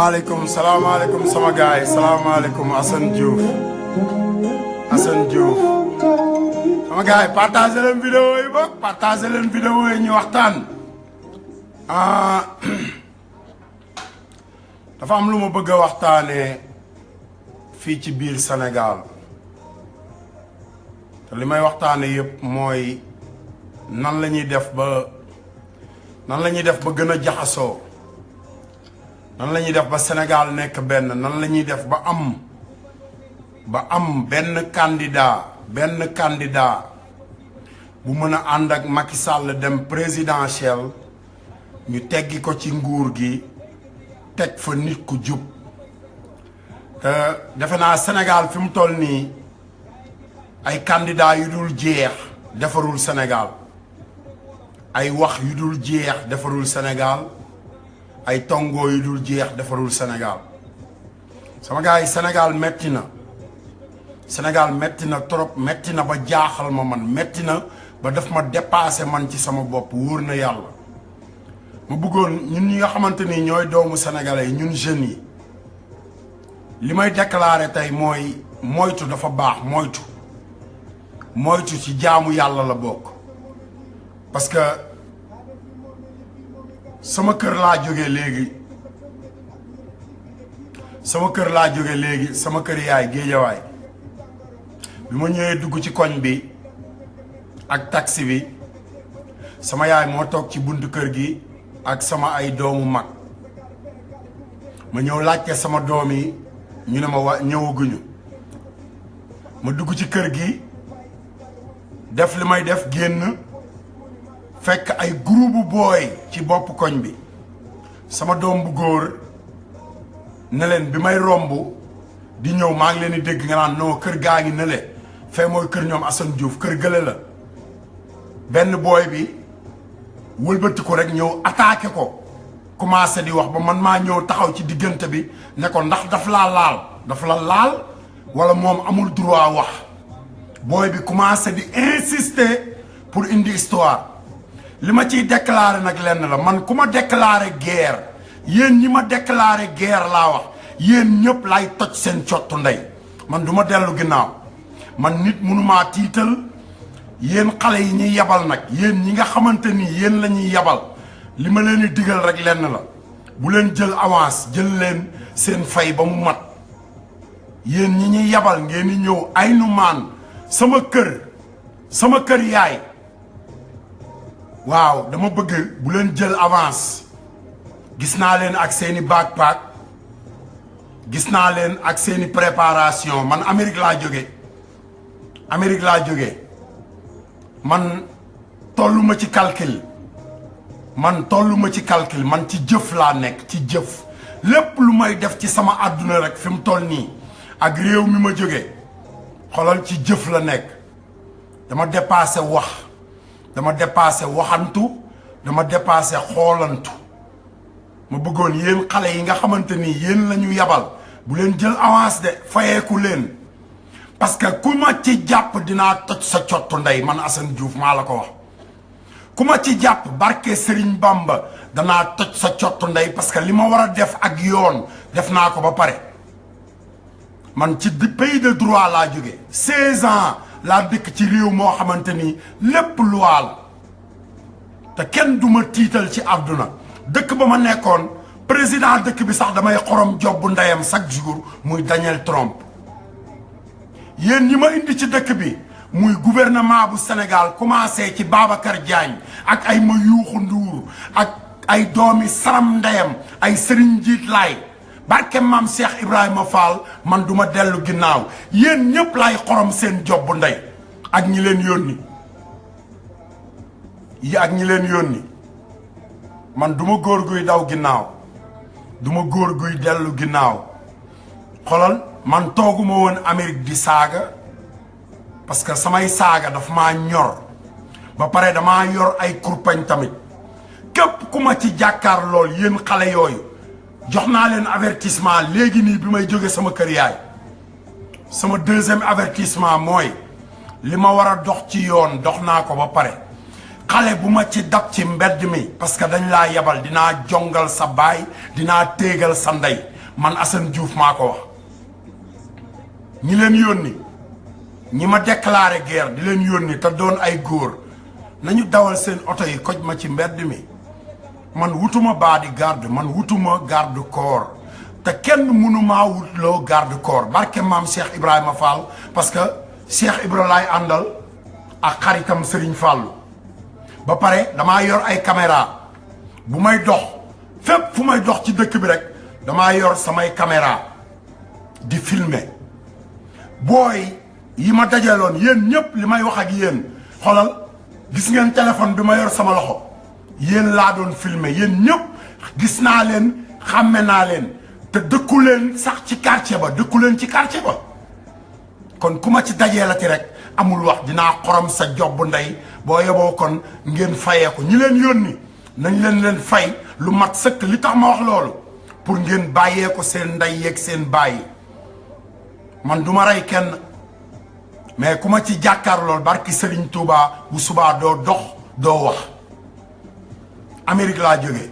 salaamaaleykum sama gars yi salaamaaleykum Assane Diouf sama gars yi partagé leen vidéo yi ba partagé leen vidéo yi ñu waxtaan. dafa am lu ma bëgg a waxtaanee fii ci biir Sénégal te li may waxtaanee yëpp mooy nan la ñuy def ba gën a jaxasoo. nan la ñuy def ba Sénégal nekk benn nan la ñuy def ba am benn candidat bu mën a ànd ak Macky Sall dem présidentiel ñu teggi ko ci nguur gi teg fa nit ku jub te defe naa Sénégal fi mu toll nii ay candidat yu dul jeex defarul Sénégal ay wax yu dul jeex defarul Sénégal ay tongo yu dul jeex defarul Sénégal sama gars yi Sénégal metti na trop metti na ba jaaxal ma man metti na ba daf ma dépassé man ci sama bopp wóor na yàlla ma bëggoon ñun ñi nga xamante ni ñooy doomu sénégalais yi ñun jeunes yi li may déclaré tey mooy moytu dafa baax moytu ci jaamu yàlla la bokk parce que sama kër laa jóge léegi sama kër yaay Géejawaay bi ma ñëwee dugg ci koñ bi ak taxi bi sama yaay moo toog ci buntu kër gi ak sama ay doomu mag ma ñëw laajte sama doom yi ñu ne ma ñëwaguñu ma dugg ci kër gi def li may def génn fekk ay groupe booy ci bopp koñ bi sama doom bu góor ne leen bi may romb di ñëw maa ngi leen di dégg nga naan non kër gaa ngi ne le fee mooy kër ñoom Assane Diouf kër gële la benn booy bi wëlbati ko rek ñëw attaqué ko commencé di wax ba man maa ñëw taxaw ci diggante bi ne ko ndax daf la laal wala moom amul droit wax booy bi commencé di insister pour indi histoire li ma ciy déclaré nag lenn la man ku ma déclaré guerre yéen ñi ma déclaré guerre laa wax yéen ñëpp lay toj seen cottu ndey man du ma dellu ginnaaw man nit mënumaa tiital yéen xale yi ñuy yabal nag yéen ñi nga xamante ni yéen la ñuy yabal li ma leen di digal rek lenn la bu leen jël avance jël leen seen fay ba mu mat yéen ñi ñuy yabal ngeen di ñëw ay nu maan sama kër yaay waaw dama bëgg bu leen jël avance gis naa leen ak seeni backpack gis naa leen ak seeni préparation man Amérique laa jóge man tolluma ci calcul man ci jëf laa nekk ci jëf lépp lu may def ci sama àdduna rek fi mu toll nii ak réew mi ma jóge xolal ci jëf la nekk dama dépassé wax dama dépassé waxantu dama dépassé xoolantu ma bëggoon yéen xale yi nga xamante ni yéen la ñu yabal bu leen jël avance de fayeeku leen parce que ku ma ci jàpp dinaa toj sa cottu ndey man Assane Diouf maa la ko wax ku ma ci jàpp barke Serigne Bamba danaa toj sa cottu ndey parce que li ma war a def ak yoon def naa ko ba pare man ci pays de droit laa jóge 16 ans laa dëkk ci réew moo xamante ni lépp loi la te kenn du ma tiital ci àdduna dëkk ba ma nekkoon président dëkk bi sax damay xorom jobbu ndeyam chaque jour muy Daniel Trump yéen ñi ma indi ci dëkk bi muy gouvernement bu Sénégal commencé ci Babacar Diagne ak ay ma yuuxu nduur ak ay doomi saram ndeyam ay Serigne Njiit Laay barke maam Cheikh Ibrahima Fall man duma dellu ginnaaw yéen ñëpp lay xorom seen jobbu ndey ak ñi leen yónni man duma góor guy daw ginnaaw duma góor guy dellu ginnaaw xolal man tooguma woon Amérique di saaga parce que samay saaga dafa maa ñor ba pare damaa yor ay kurpañ tamit képp ku ma ci jàkkaar lool yéen xale yooyu jox naa leen avertissement léegi nii bi may jóge sama kër yaay sama deuxième avertissement mooy li ma war a dox ci yoon dox naa ko ba pare xale bu ma ci dab ci mbedd mi parce que dañ laa yabal dinaa jongal sa baay dinaa téegal sa ndey man Assane Diouf maa ko wax ñi leen yónni ñi ma déclaré guerre di leen yónni te doon ay góor nañu dawal seen oto yi koj ma ci mbedd mi man wutuma bodyguard man wutuma garde corps te kenn mënumaa wutloo garde corps barke maam Cheikh Ibrahima Fall parce que Cheikh Ibra laay àndal ak xaritam Serigne Fallou ba pare damaa yor ay caméra bu may dox fépp fu may dox ci dëkk bi rek damaa yor samay caméra di filmer booy yi ma dajaloon yéen ñëpp li may wax ak yéen xoolal gis ngeen téléphone bi ma yor sama loxo yéen laa doon filmer yéen ñëpp gis naa leen xàmme naa leen te dëkku leen sax ci quartier ba dëkku leen ci quartier ba kon ku ma ci dajeelati rek amul wax dinaa xorom sa job ndey boo yeboo kon ngeen fayee ko ñi leen yónni nañ leen fay lu mat sëkk li tax ma wax loolu pour ngeen bàyyee ko seen ndey yeeg seen bàyyi man du ma rey kenn mais ku ma ci jàkkaar lool barki Serigne Touba bu subaa doo dox doo wax Amérique laa jóge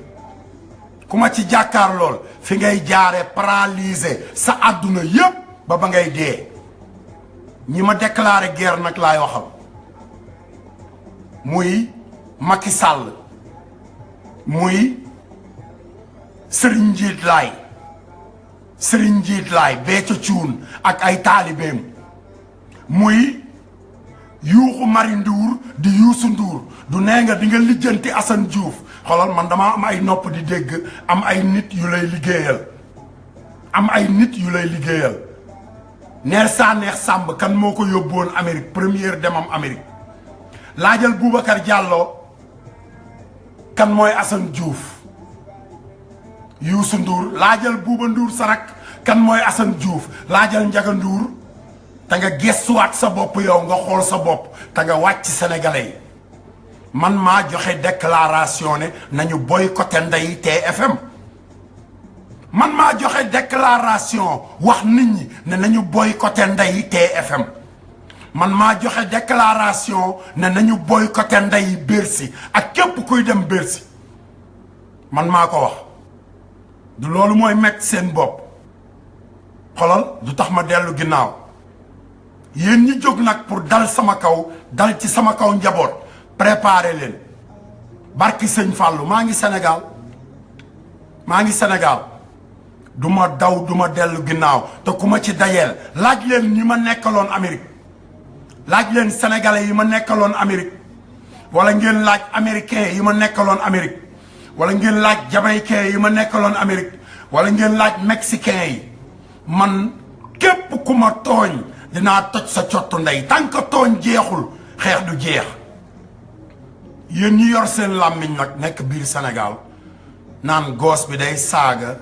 ku ma ci jàkkaar lool fi ngay jaare paralysé sa àdduna yépp ba ngay dee ñi ma déclaré guerre nag laay waxal muy Macky Sall muy Serigne Njiit Laay Béthio Thioune ak ay taalibeem muy yuuxu Mari Ndour di Youssou Ndour du nee nga di nga lijjanti Assane Diouf xoolal man dama am ay nopp di dégg am ay nit yu lay liggéeyal neer saa neex sàmb kan moo ko yóbbuwoon Amérique première demam Amérique laajal Boubacar Diallo kan mooy Assane Diouf Youssou Ndour laajal Bouba Ndour Sarak kan mooy Assane Diouf laajal Ndiaga Ndour te nga gestuwaat sa bopp yow nga xool sa bopp te nga wàcc sénégalais yi man maa joxe déclaration ne nañu boycotté Ndeye TFM man maa joxe déclaration wax nit ñi ne nañu boycotté Ndeye TFM man maa joxe déclaration ne nañu boycotté Ndeye Bercy ak képp kuy dem Bercy man maa ko wax du loolu mooy metti seen bopp xolal du tax ma dellu ginnaaw yéen ñi jóg nag pour dal sama kaw dal ci sama kaw njaboot préparé leen barki sëñ Fallou maa ngi Sénégal du ma daw du ma dellu ginnaaw te ku ma ci dajeel laaj leen ñi ma nekkaloon Amérique laaj leen sénégalais yi ma nekkaloon Amérique wala ngeen laaj américain yi ma nekkaloon Amérique wala ngeen laaj jamaïcain yi ma nekkaloon Amérique wala ngeen laaj mexicain yi man képp ku ma tooñ dinaa toj sa cottu ndey tant que tooñ jeexul xeex du jeex yéen ñi yor seen làmmiñ nag nekk biir Sénégal naan goos bi day saaga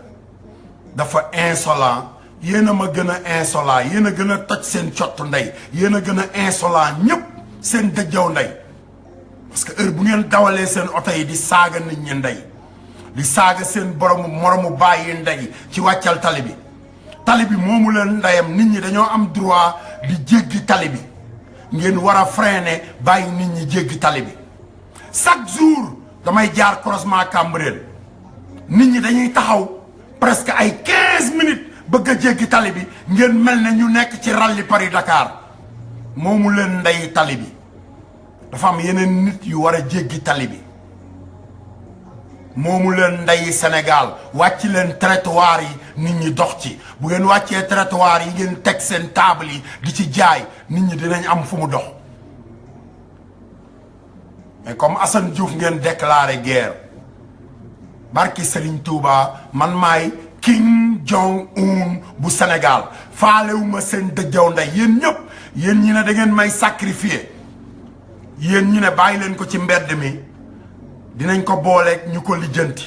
dafa insolent yéen a ma gën a insolent yéen a gën a toj seen cottu ndey yéen a gën a insolent ñépp seen dëjjaw ndey parce que heure bu ngeen dawalee seen oto yi di saaga nit ñi ndey di saaga seen moromu bàyyi ndey ci wàccal tali bi moomu leen ndeyam nit ñi dañoo am droit di jéggi tali bi ngeen war a freiner bàyyi nit ñi jéggi tali bi chaque jour damay jaar croisement Cambérène nit ñi dañuy taxaw presque ay 15 minutes bëgg a jéggi tali bi ngeen mel ne ñu nekk ci rallye Paris Dakar moomu leen ndey tali bi dafa am yeneen nit yu war a jéggi tali bi moomu leen ndey Sénégal wàcc leen trottoir yi nit ñi dox ci bu ngeen wàccee trottoir yi ngeen teg seen table yi di ci jaay nit ñi dinañ am fu mu dox mais comme Assane Diouf ngeen déclaré guerre barki Serigne Touba man maay Kim Jong-un bu Sénégal faalewuma seen dëjjaw ndey yéen ñëpp yéen ñi ne da ngeen may sacrifier yéen ñi ne bàyyi leen ko ci mbedd mi dinañ ko booleeg ñu ko lijjanti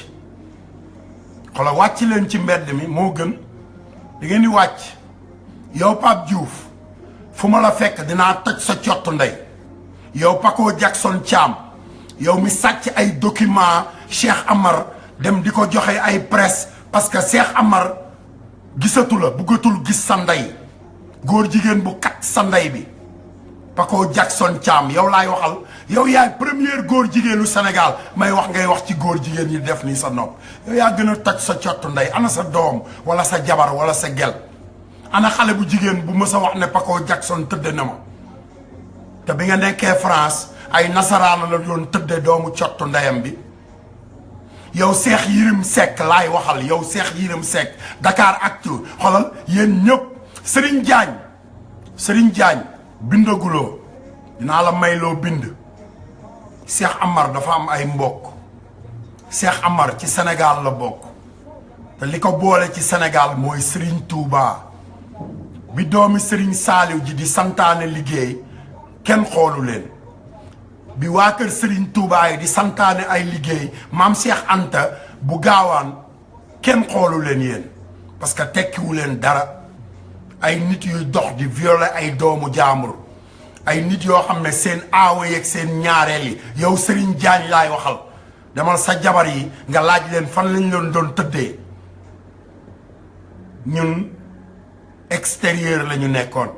xoolal wàcc leen ci mbedd mi moo gën da ngeen di wàcc yow Pape Diouf fu ma la fekk dinaa toj sa cottu ndey yow Paco Jackson Thiam yow mi sàcc ay document Cheikh Amar dem di ko joxe ay presse parce que Cheikh Amar gisatu la bëggatul gis sa ndey góor jigéen bu kat sa ndey bi Paco Jackson Thiam yow laay waxal yow yaay premier góor jigéenu Sénégal may wax ngay wax ci góor jigéen yi def nii sa nopp yow yaa gën a toj sa cottu ndey ana sa doom wala sa jabar wala sa gel ana xale bu jigéen bu mës a wax ne Paco Jackson tëdde na ma te bi nga nekkee France ay nasaraan la doon tëdde doomu cottu ndeyam bi yow Cheikh Yérim Seck laay waxal yow Cheikh Yérim Seck Dakaractu xoolal yéen ñëpp Serigne Diagne bindaguloo dinaa la mayloo bind Cheikh Amar dafa am ay mbokk Cheikh Amar ci Sénégal la bokk te li ko boole ci Sénégal mooy Serigne Touba bi doomi Serigne Saliou ji di santaane liggéey kenn xoolu leen bi waa kër Serigne Touba yi di santaane ay liggéey maam Cheikh Anta bu gaawaan kenn xoolu leen yéen parce que tekkiwu leen dara ay nit yuy dox di violer ay doomu jaambur ay nit yoo xam ne seen aawa yeeg seen ñaareel yi yow Serigne Diagne laay waxal demal sa jabar yi nga laaj leen fan lañ leen doon tëddee ñun extérieur la ñu nekkoon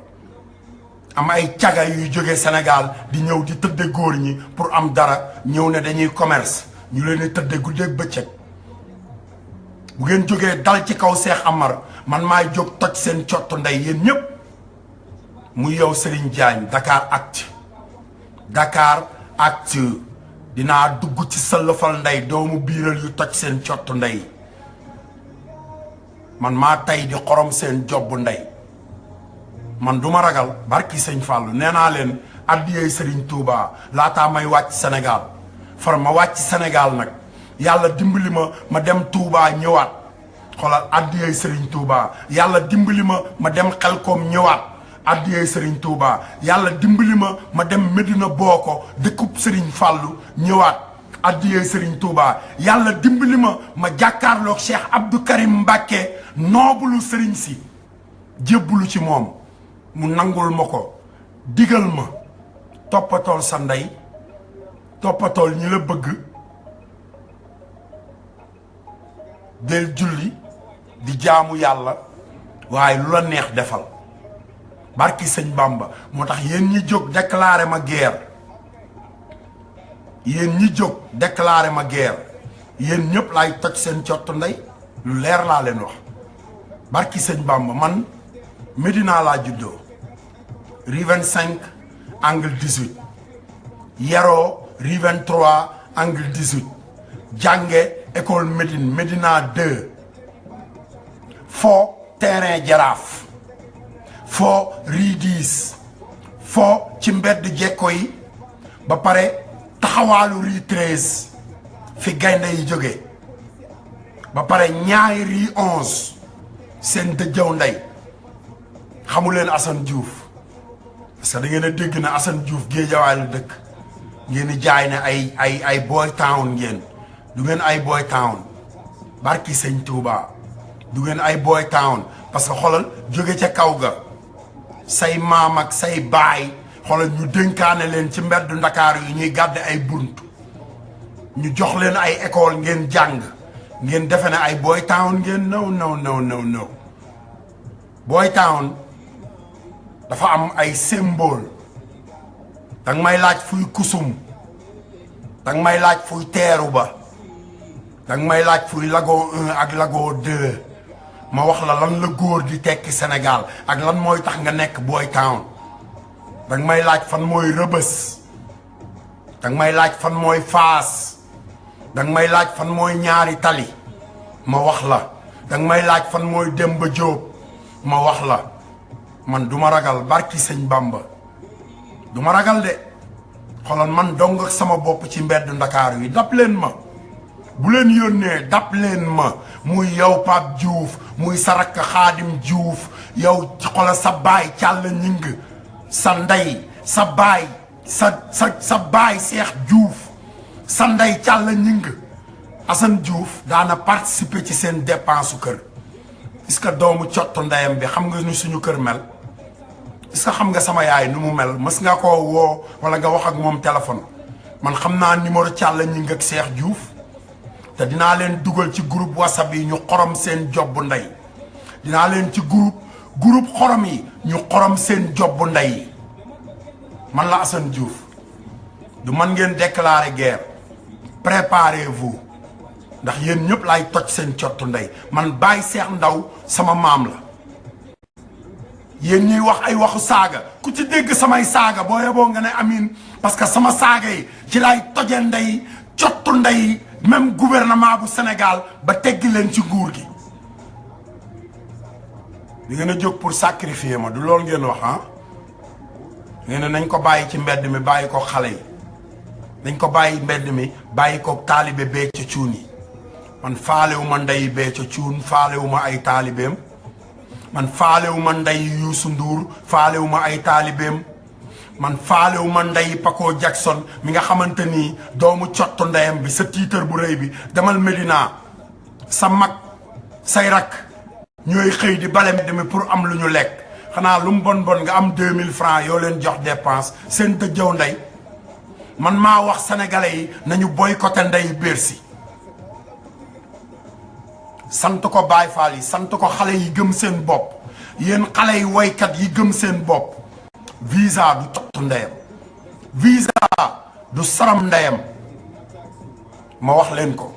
am ay caga yuy jóge Sénégal di ñëw di tëdde góor ñi pour am dara ñëw ne dañuy commerce ñu leen di tëdde guddeeg bëccëg bu ngeen jógee dal ci kaw Cheikh Amar man maay jóg toj seen cottu ndey yéen ñëpp muy yow Serigne Diagne Dakaractu dinaa dugg ci sëllëfal ndey doomu biiral yu toj seen cottu ndey man maa tey di xorom seen jobbu ndey man duma ragal barki sëñ Fallou nee naa leen addiyee Serigne Touba laataa may wàcc Sénégal far ma wàcc Sénégal nag yàlla dimbali ma dem Touba ñëwaat xoolal addiyee Serigne Touba yàlla dimbali ma dem Xelkom ñëwaat addiyee Serigne Touba yàlla dimbali ma dem Medina Boko dëkkub Serigne Fallou ñëwaat addiyee Serigne Touba yàlla dimbali ma jàkkaarloog Cheikh Abdou Karim Mbacké noobulu Serigne si jébbulu ci moom mu nangul ma ko digal ma toppatool sa ndey toppatool ñi la bëgg del julli di jaamu yàlla waaye lu la neex defal barki sëñ Bamba moo tax yéen ñi jóg déclaré ma guerre yéen ñi jóg déclaré ma guerre yéen ñëpp laay toj seen cottu ndey lu leer laa leen wax barki sëñ Bamba man Médina laa juddoo rue 25 angle 18 yaroo rue 23 angle 18 jànge école Médina 2 foo terrain Jaraaf foo rue 10 foo ci mbedd jekko yi ba pare taxawaalu rue 13 fi gaynde yi jóge ba pare ñaari rue 11 seen dëjëw ndey xamu leen Assane Diouf parce que da ngeen a dégg na Assane Diouf Géejawaay la dëkk ngeen di jaay ne ay boy town ngeen du ngeen ay boy town barki sëñ Touba du ngeen ay boy town parce que xoolal jóge ca kaw ga say maam ak say baay xoolal ñu dénkaane leen ci mbedd Ndakaar yi ñuy gàdde ay bunt ñu jox leen ay école ngeen jàng ngeen defe ne ay boy town ngeen no boy town dafa am ay symbole danga may laaj fuy kusum danga may laaj fuy teeru ba danga may laaj fuy Lago 1 ak Lago 2 ma wax la lan la góor di tekki Sénégal ak lan mooy tax nga nekk boy town danga may laaj fan mooy Rëbës danga may laaj fan mooy Faas danga may laaj fan mooy ñaari tali ma wax la danga may laaj fan mooy Demba Diop ma wax la man duma ragal barki sëñ Bamba duma ragal de xoolal man dong ak sama bopp ci mbedd Ndakaaru yi dab leen ma bu leen yónnee dab leen ma muy yow Pape Diouf muy sa rakk Xaadim Diouf yow xoolal sa baay Càll Ñing sa ndey sa baay sa baay Seex Diouf sa ndey Càll Ñing Assane Diouf daana participer ci seen dépense su kër est-ce que doomu cottu ndeyam bi xam nga nu suñu kër mel est-ce que xam nga sama yaay nu mu mel mës nga koo woo wala nga wax ak moom téléphone man xam naa numéro Càll Ñing ak Seex Diouf te dinaa leen dugal ci groupe WhatsApp yi ñu xorom seen job ndey dinaa leen ci groupe xorom yi ñu xorom seen job ndey man la Assane Diouf du man ngeen déclarer guerre préparez-vous ndax yéen ñëpp laay toj seen cottu ndey man Baye Cheikh Ndaw sama maam la yéen ñuy wax ay waxu saaga ku ci dégg samay saaga boo yeboo nga ne amin parce que sama saaga yi ci laay toje ndey cottu ndey même gouvernement bu Sénégal ba teggi leen ci nguur gi di ngeen a jóg pour sacrifier ma du loolu ngeen wax ah ngeen ne nañ ko bàyyi ci mbedd mi bàyyi ko xale yi dañ ko bàyyi mbedd mi bàyyi ko taalibe bee ca cuun yi man faalewu ma ndey bee ca cuun faalewu ma ay taalibeem man faalewu ma ndey Youssou Ndour faalewu ma ay taalibeem man faalewu ma ndey Paco Jackson mi nga xamante ni doomu cottu ndeyam bi sa tiitër bu rëy bi demal Medina sa mag say rak ñooy xëy di bale mbedd mi pour am lu ñu lekk xanaa lu mu bon nga am 2000 francs yoo leen jox dépense seen dëjëw ndey man maa wax sénégalais yi nañu boycotté ndey Bercy sant ko Baye Fall yi sant ko xale yi gëm seen bopp yéen xale yi woykat yi gëm seen bopp visa du cottu ndeyam visa du saram ndeyam ma wax leen ko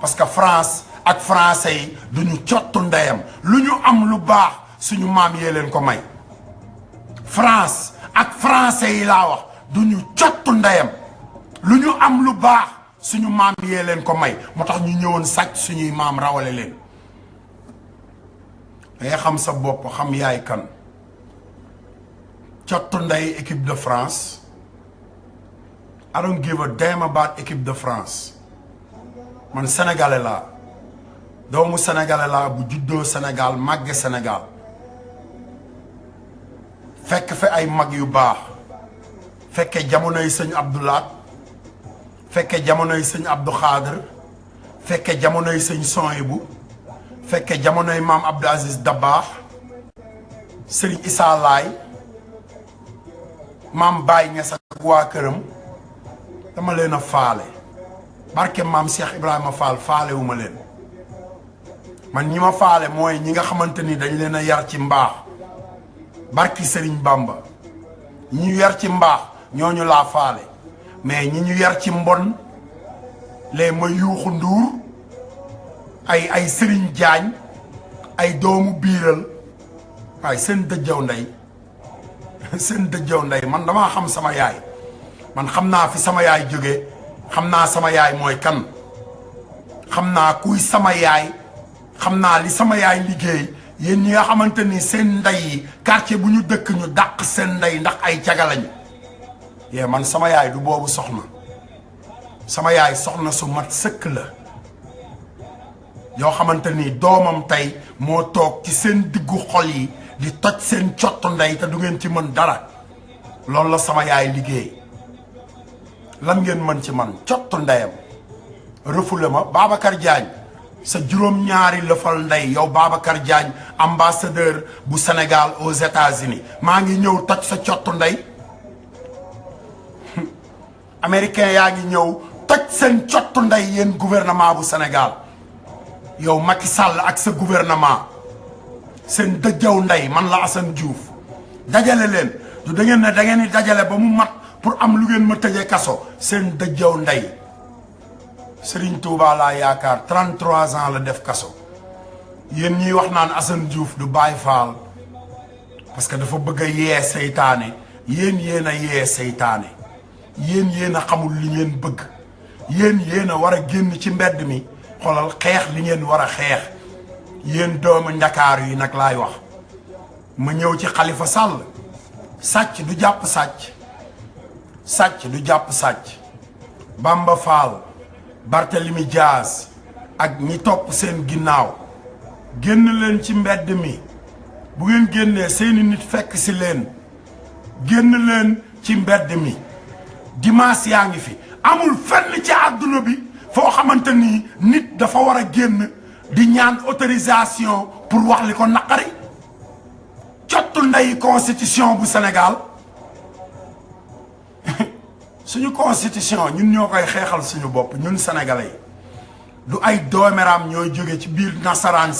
parce que France ak français yi duñu cottu ndeyam lu ñu am lu baax suñu maam yee leen ko may France ak français yi laa wax duñu cottu ndeyam lu ñu am lu baax suñu maam yee leen ko may moo tax ñu ñëwoon sàcc suñuy maam rawale leen dangay xam sa bopp xam yaay kan cottu ndey équipe de France I don't give a damn about équipe de France man sénégalais laa doomu sénégalais laa bu juddoo Sénégal màgge Sénégal fekk fi ay mag yu baax fekke jamonoy sëñ Abdoulaat fekke jamonoy sëñ Abdou Khader fekke jamonoy sëñ Sohibou fekke jamonoy maam Abdou Aziz Dabakh sëriñ Issa Laye maam Baye Niass ak waa këram dama leen a faale barke maam Cheikh Ibrahima Fall faale wu ma leen man ñi ma faale mooy ñi nga xamante ni dañ leen a yar ci mbaax barki Serigne Bamba ñi ñu yar ci mbaax ñooñu laa faale mais ñi ñu yar ci mbon les ma yuuxu nduur ay Serigne Diagne ay doomu biiral waaye seen dëjjaw ndey seen dëjjaw ndey man damaa xam sama yaay man xam naa fi sama yaay jóge xam naa sama yaay mooy kan xam naa kuy sama yaay xam naa li sama yaay liggéey yéen ñi nga xamante ni seen ndey yi quartier bu ñu dëkk ñu dàq seen ndey ndax ay caga lañu yee man sama yaay du boobu soxna sama yaay soxna su mat sëkk la yoo xamante ni doomam tey moo toog ci seen diggu xol yi di toj seen cottu ndey te du ngeen ci mën dara loolu la sama yaay liggéey lan ngeen mën ci man cottu ndeyam refoulé ma Babacar Diagne sa juróom-ñaari lëfal ndey yow Babacar Diagne ambassadeur bu Sénégal aux États-Unis maa ngi ñëw toj sa cottu ndey américain yaa ngi ñëw toj seen cottu ndey yéen gouvernement bu Sénégal yow Macky Sall ak sa gouvernement seen dëjjaw ndey man la Assane Diouf dajale leen du da ngeen ne da ngeen di dajale ba mu mat pour am lu ngeen ma tëjee kaso seen dëjjaw ndey Serigne Touba laa yaakaar 33 ans la def kaso yéen ñiy wax naan Assane Diouf du Baye Fall parce que dafa bëgg a yee seytaane yéen a yee seytaane yéen a xamul li ngeen bëgg yéen a war a génn ci mbedd mi xoolal xeex li ngeen war a xeex yéen doomu Ndakaaru yi nag laay wax ma ñëw ci Khalifa Sall sàcc du jàpp sàcc sàcc du jàpp sàcc Bamba Fall Barthélemy Diaz ak ñi topp seen ginnaaw génn leen ci mbedd mi bu ngeen génnee seeni nit fekk si leen génn leen ci mbedd mi dimanche yaa ngi fi amul fenn ci àdduna bi foo xamante ni nit dafa war a génn di ñaan autorisation pour wax li ko naqari cottu ndey constitution bu Sénégal suñu constitution ñun ñoo koy xeexal suñu bopp ñun sénégalais yi du ay dooméram ñooy jóge ci biir nasaraan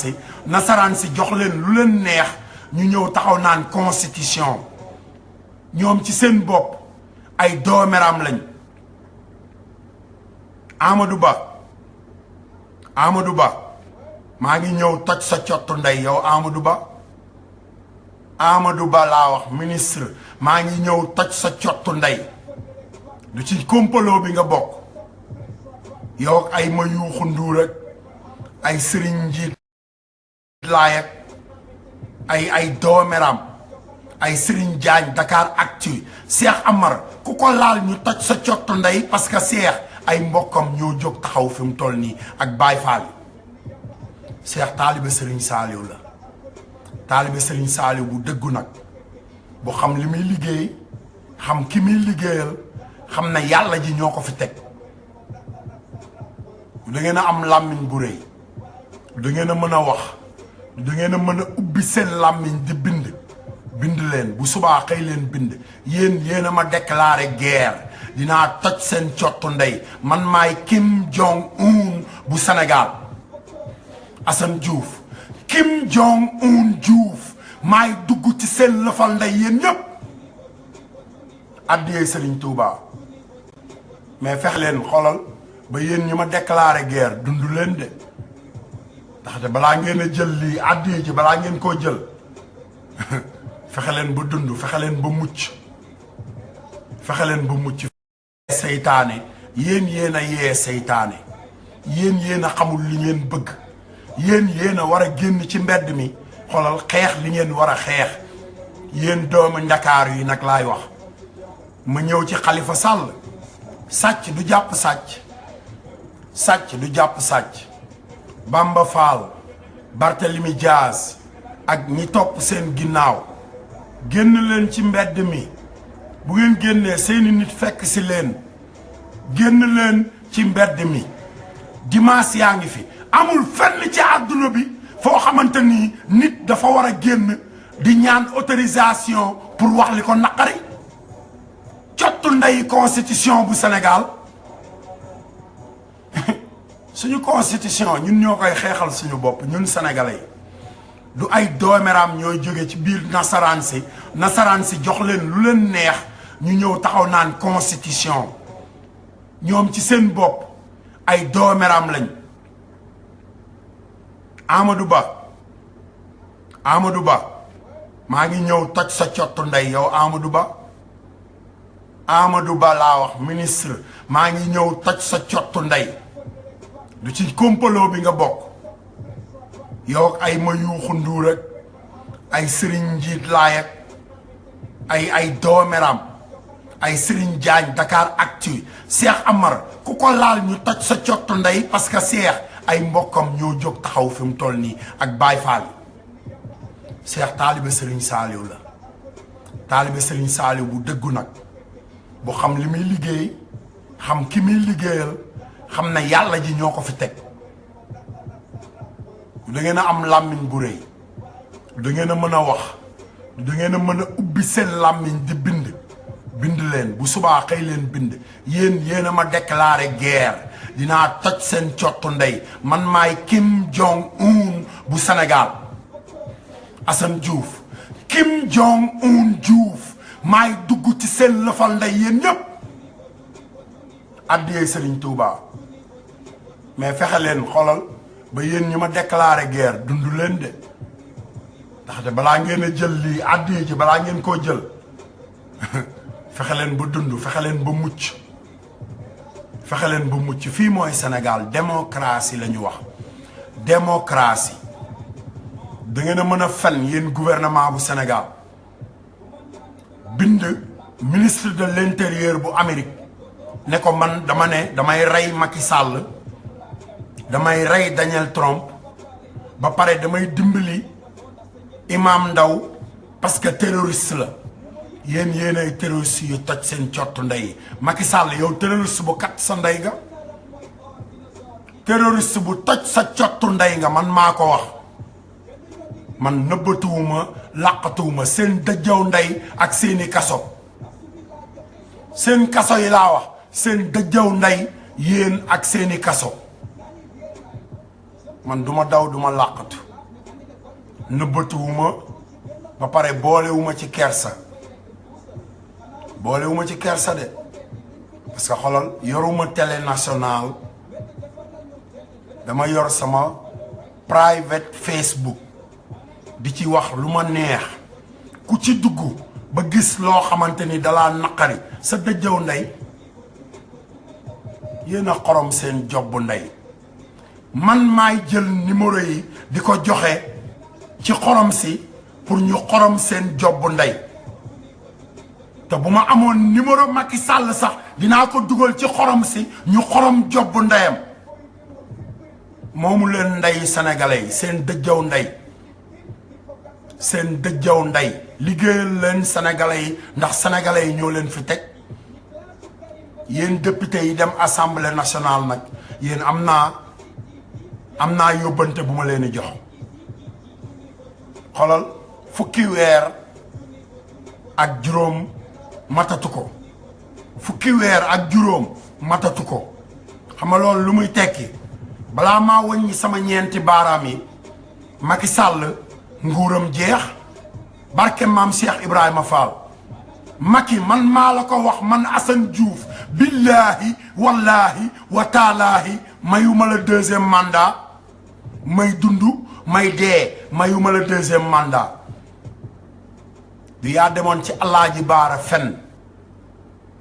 si jox leen lu leen neex ñu ñëw taxaw naan constitution ñoom ci seen bopp ay doomeram lañ. Amadou Ba maa ngi ñëw toj sa cottu ndey yow Amadou Ba laa wax ministre maa ngi ñëw toj sa cottu ndey du ci complot bi nga bokk yow ak ay ma yuuxu nduur ak ay sëriñ njiit laay ak ay doomeram ay Serigne Diagne Dakaractu Cheikh Amar ku ko laal ñu toj sa cottu ndey parce que Cheikh ay mbokkam ñoo jóg taxaw fi mu toll nii ak Baye Fall Cheikh taalibe Serigne Saliou la taalibe Serigne Saliou bu dëggu nag bu xam li muy liggéey xam ki muy liggéeyal xam na yàlla ji ñoo ko fi teg da ngeen a am làmmiñ bu rëy da ngeen a mën a wax da ngeen a mën a ubbi seen làmmiñ di bind leen bu subaa xëy leen bind yéen a ma déclaré guerre dinaa toj seen cottu ndey man maay Kim Jong-un bu Sénégal Assane Diouf Kim Jong-un Diouf maay dugg ci seen lëfal ndey yéen ñëpp addiyee Serigne Touba mais fex leen xoolal ba yéen ñi ma déclaré guerre dund leen de ndaxte balaa ngeen a jël lii addiyee ci balaa ngeen koo jël fexe leen ba dund fexe leen ba mucc fexe leen ba mucc seytaane yéen a yee seytaane yéen a xamul li ngeen bëgg yéen a war a génn ci mbedd mi xoolal xeex li ngeen war a xeex yéen doomu Ndakaaru yi nag laay wax ma ñëw ci Khalifa Sall sàcc du jàpp sàcc du jàpp sàcc Bamba Fall Barthélemy Diaz ak ñi topp seen ginnaaw génn leen ci mbedd mi bu ngeen génnee seeni nit fekk si leen génn leen ci mbedd mi dimanche yaa ngi fi amul fenn ci àdduna bi foo xamante ni nit dafa war a génn di ñaan autorisation pour wax li ko naqari cottu ndey constitution bu Sénégal suñu constitution ñun ñoo koy xeexal suñu bopp ñun sénégalais yi du ay doomeram ñooy jóge ci biir nasaraan si jox leen lu leen neex ñu ñëw taxaw naan constitution ñoom ci seen bopp ay doomeram lañ. Amadou Ba maa ngi ñëw toj sa cottu ndey yow Amadou Ba laa wax ministre maa ngi ñëw toj sa cottu ndey du ci complot bi nga bokk yow ak ay ma yuuxu nduur ak ay sëriñ njiit laay ak ay doomeram ay Serigne Diagne Dakaractu Cheikh Amar ku ko laal ñu toj sa cottu ndey parce que Cheikh ay mbokkam ñoo jóg taxaw fi mu toll nii ak Baye Fall Cheikh taalibe Serigne Saliou la taalibe Serigne Saliou bu dëggu nag bu xam li muy liggéey xam ki muy liggéeyal xam na yàlla ji ñoo ko fi teg da ngeen a am làmmiñ bu rëy da ngeen a mën a wax da ngeen a mën a ubbi seen làmmiñ di bind leen bu subaa xëy leen bind yéen a ma déclaré guerre dinaa toj seen cottu ndey man maay Kim Jong-un bu Sénégal Assane Diouf Kim Jong-un Diouf maay dugg ci seen lëfal ndey yéen ñëpp addiyee Serigne Touba mais fexe leen xoolal ba yéen ñi ma déclaré guerre dund leen de ndaxte balaa ngeen a jël lii addiyee ci balaa ngeen koo jël fexe leen ba dund fexe leen ba mucc fexe leen ba mucc fii mooy Sénégal démocratie la ñu wax démocratie da ngeen a mën a fen yéen gouvernement bu Sénégal bind ministre de l'intérieur bu Amérique ne ko man damay rey Macky Sall damay rey Daniel Trump ba pare damay dimbali Imam Ndaw parce que terroriste la yéen ay terroriste yu toj seen cottu ndey Macky Sall yow terroriste bu kat sa ndey nga terroriste bu toj sa cottu ndey nga man maa ko wax man nëbbatuwuma làqatuwuma seen dëjjaw ndey ak seeni kaso seen kaso yi laa wax seen dëjjaw ndey yéen ak seeni kaso man duma daw duma làqatu nëbbatuwuma ba pare boolewuma ci kersa boolewuma ci kersa de parce que xolal yoruma télé national dama yor sama private Facebook di ci wax lu ma neex ku ci dugg ba gis loo xamante ni dalaa naqari sa dëjëw ndey yéen a xorom seen jobbu ndey man maay jël numéro yi di ko joxe ci xorom si pour ñu xorom seen jobbu ndey te bu ma amoon numéro Macky Sall sax dinaa ko dugal ci xorom si ñu xorom jobbu ndeyam moomu leen ndey sénégalais yi seen dëjëw ndey seen dëjëw ndey liggéeyal leen sénégalais yi ndax sénégalais yi ñoo leen fi teg yéen député yi dem assemblée nationale nag yéen am naa yóbbante bu ma leen di jox xoolal fukki weer ak juróom matatu ko fukki weer ak juróom matatu ko xam nga loolu lu muy tekki balaa maa wàññi sama ñeenti baaraam yi Macky Sall nguuram jeex barke maam Cheikh Ibrahima Fall Macky man maa la ko wax man Assane Diouf billahi wallahi wa taalaahi mayuma la deuxième mandat may dund may dee mayuma la deuxième mandat du yaa demoon ci Alaaji Baara fen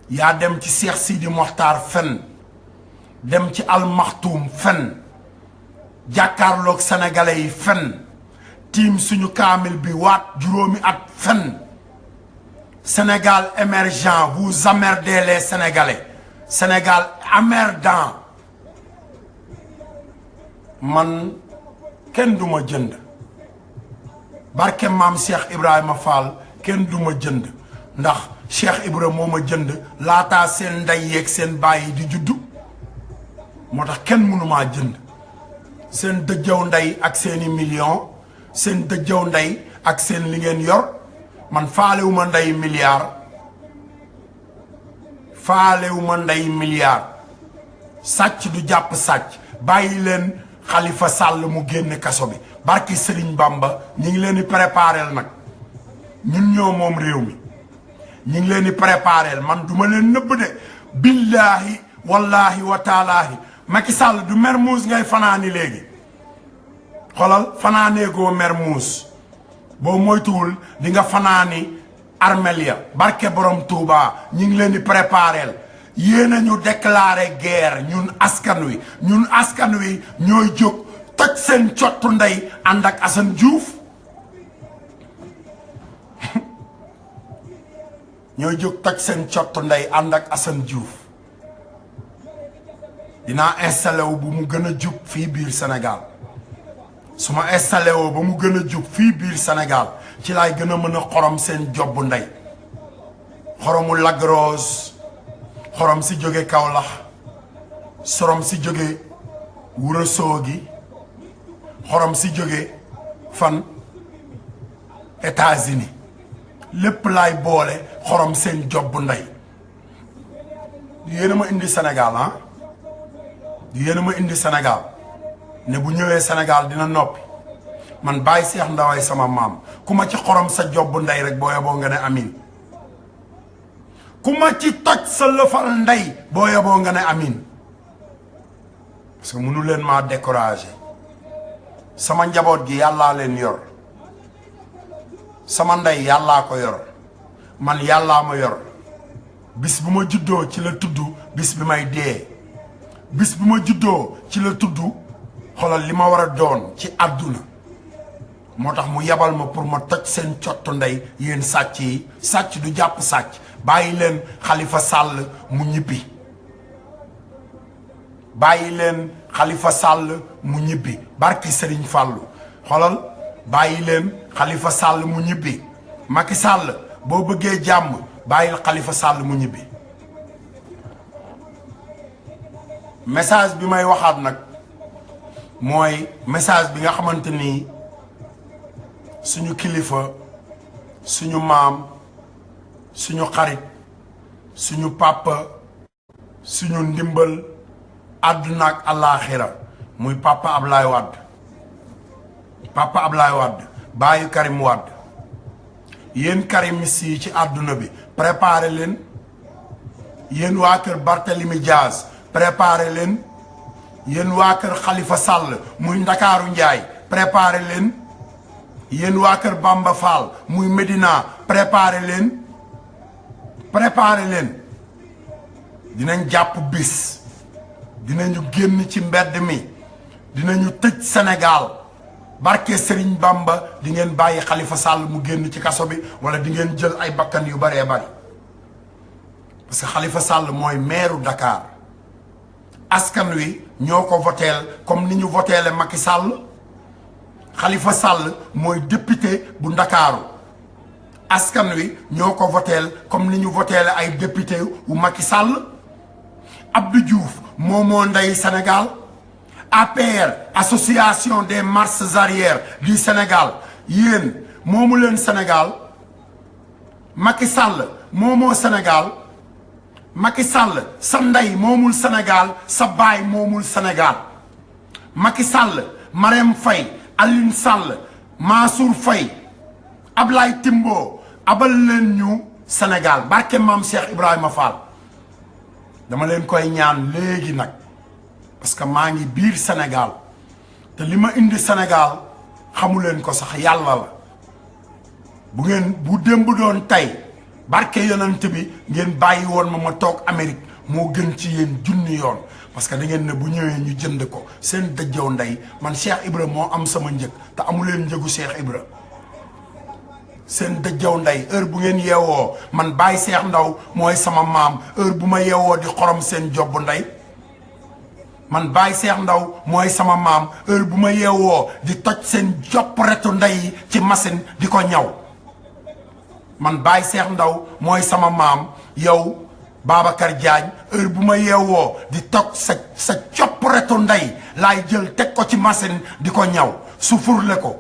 yaa dem ci Cheikh Sidi Mokhtar fen dem ci Almakhtoum fen jàkkaarloog sénégalais yi fen tiim suñu kaamil bi waat juróomi at fen Sénégal émergent vous emmerdez les Sénégalais Sénégal emmerdant man kenn du ma jënd barke maam Cheikh Ibrahima Fall kenn du ma jënd ndax Cheikh Ibrahima moo ma jënd laataa seen ndey yeeg seen bàyyi di juddu moo tax kenn mënumaa jënd seen dëjëw ndey ak seeni million seen dëjëw ndey ak seen li ngeen yor man faalewuma ndey milliard faalewuma ndey milliard sàcc du jàpp sàcc bàyyi leen Khalifa Sall mu génn kaso bi barki Serigne Bamba ñi ngi leen di préparel nag ñun ñoo moom réew mi ñi ngi leen di préparel man duma leen nëbb de billahi wallahi wa taalaahi Macky Sall du Mermoz ngay fanaani léegi xolal fanaaneegoo Mermoz boo moytuwul di nga fanaani Armelia barke borom Touba ñi ngi leen di préparel yéen a ñu déclaré guerre ñun askan wi ñooy jóg toj seen cottu ndey ànd ak Assane Diouf ñooy jóg toj seen cottu ndey ànd ak Assane Diouf dinaa installé wu bu mu gën a jub fii biir Sénégal su ma installé woo ba mu gën a jub fii biir Sénégal ci laay gën a mën a xorom seen jobbu ndey xoromu Lac Rose xorom si jóge Kaolack xorom si jóge Ourossogui xorom si jóge fan États-Unis lépp laay boole xorom seen jobbu ndey yéen a ma indi Sénégal ah yéen a ma indi Sénégal ne bu ñëwee Sénégal dina noppi man Baye Cheikh Ndaway sama maam ku ma ci xorom sa jobbu ndey rek boo yeboo nga ne amin ku ma ci toj sa lëfal ndey boo yeboo nga ne amin parce que mënu leen maa découragé sama njaboot gi yàllaa leen yor sama ndey yàllaa ko yor man yàllaa ma yor bis bu ma juddoo ci la tudd bis bi may dee bis bu ma juddoo ci la tudd xoolal li ma war a doon ci àdduna moo tax mu yabal ma pour ma toj seen cottu ndey yéen sàcc yi sàcc du jàpp sàcc bàyyi leen Khalifa Sall mu ñibbi bàyyi leen Khalifa Sall mu ñibbi barki Serigne Fallou xoolal bàyyi leen Khalifa Sall mu ñibbi Macky Sall boo bëggee jàmm bàyyil Khalifa Sall mu ñibbi message bi may waxaat nag mooy message bi nga xamante ni suñu kilifa suñu maam suñu xarit suñu papa suñu ndimbal àdduna ak àllaaxira muy papa Ablaye Wade baayu Karim Wade yéen karimis yi ci àdduna bi préparé leen yéen waa kër Barthélemy Diaz préparé leen yéen waa kër Khalifa Sall muy Ndakaaru Njaay préparé leen yéen waa kër Bamba Fall muy Médina préparé leen dinañ jàpp bis dinañu génn ci mbedd mi dinañu tëj Sénégal barke Serigne Bamba di ngeen bàyyi Khalifa Sall mu génn ci kaso bi wala di ngeen jël ay bakkan yu baree bari parce que Khalifa Sall mooy maire Dakar askan wi ñoo ko voteel comme ni ñu voteele Macky Sall Khalifa Sall mooy député bu Ndakaaru askan wi ñoo ko voteel comme ni ñu voteele ay député wu Macky Sall Abdou Diouf moomoo ndey Sénégal APR association des marches arrières du Sénégal yéen moomu leen Sénégal Macky Sall moomoo Sénégal Macky Sall sa ndey moomul Sénégal sa baay moomul Sénégal Macky Sall Marème Faye Aline Sall Mansour Faye Ablaye Timbo abal leen ñu Sénégal barke maam Cheikh Ibrahima Fall dama leen koy ñaan léegi nag parce que maa ngi biir Sénégal te li ma indi Sénégal xamu leen ko sax yàlla la bu démb doon tey barke yonent bi ngeen bàyyi woon ma toog Amérique moo gën ci yéen junni yoon parce que da ngeen ne bu ñëwee ñu jënd ko seen dëjëw ndey man Cheikh Ibra moo am sama njëg te amu leen njëgu Cheikh Ibra seen dëjëw ndey heure bu ngeen yeewoo man Baye Cheikh Ndaw mooy sama maam heure bu ma yeewoo di xorom seen jobb ndey man Baye Cheikh Ndaw mooy sama maam heure bu ma yeewoo di toj seen jopp retu ndey ci machine di ko ñaw man Baye Cheikh Ndaw mooy sama maam yow Babacar Diagne heure bu ma yeewoo di toj sa copp retu ndey laay jël teg ko ci machine di ko ñaw su furle ko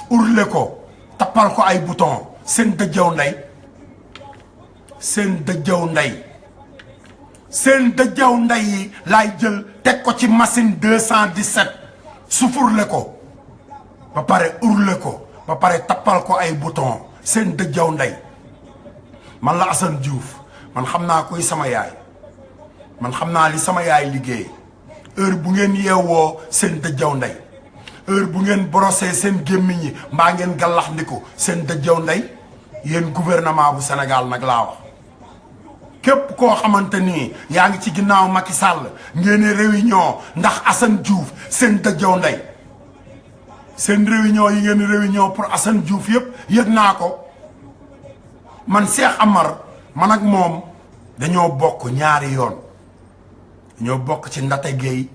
urle ko tappal ko ay bouton seen dëjëw ndey seen dëjëw ndey yi laay jël teg ko ci machine 217 su furle ko ba pare urle ko ba pare tappal ko ay bouton seen dëjëw ndey man la Assane Diouf man xam naa kuy sama yaay man xam naa li sama yaay liggéey heure bu ngeen yeewoo seen dëjëw ndey heure bu ngeen brossé seen gémmiñ yi mbaa ngeen gallax ndiku seen dëjëw ndey yéen gouvernement bu Sénégal nag laa wax képp koo xamante ni yaa ngi ci ginnaaw Macky Sall ngeen réunion ndax Assane Diouf seen dëjëw ndey seen réunion yi ngeen réunion pour Assane Diouf yëpp yëg naa ko man Cheikh Amar man ak moom dañoo bokk ñaari yoon dañoo bokk ci Ndate Gueye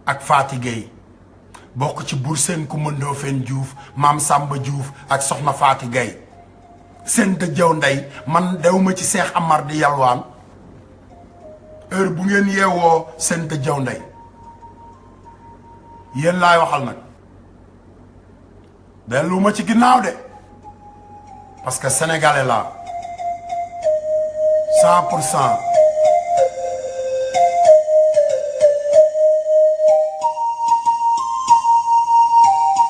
ak Fati Gueye bokk ci Bour Sène Coumba Ndoffène Diouf maam Samba Diouf ak soxna Fati Gueye seen dëjëw ndey man dewuma ci Cheikh Amar di yalwaan heure bu ngeen yeewoo seen dëjëw ndey yéen laay waxal nag delluwuma ci ginnaaw de parce que sénégalais la 100%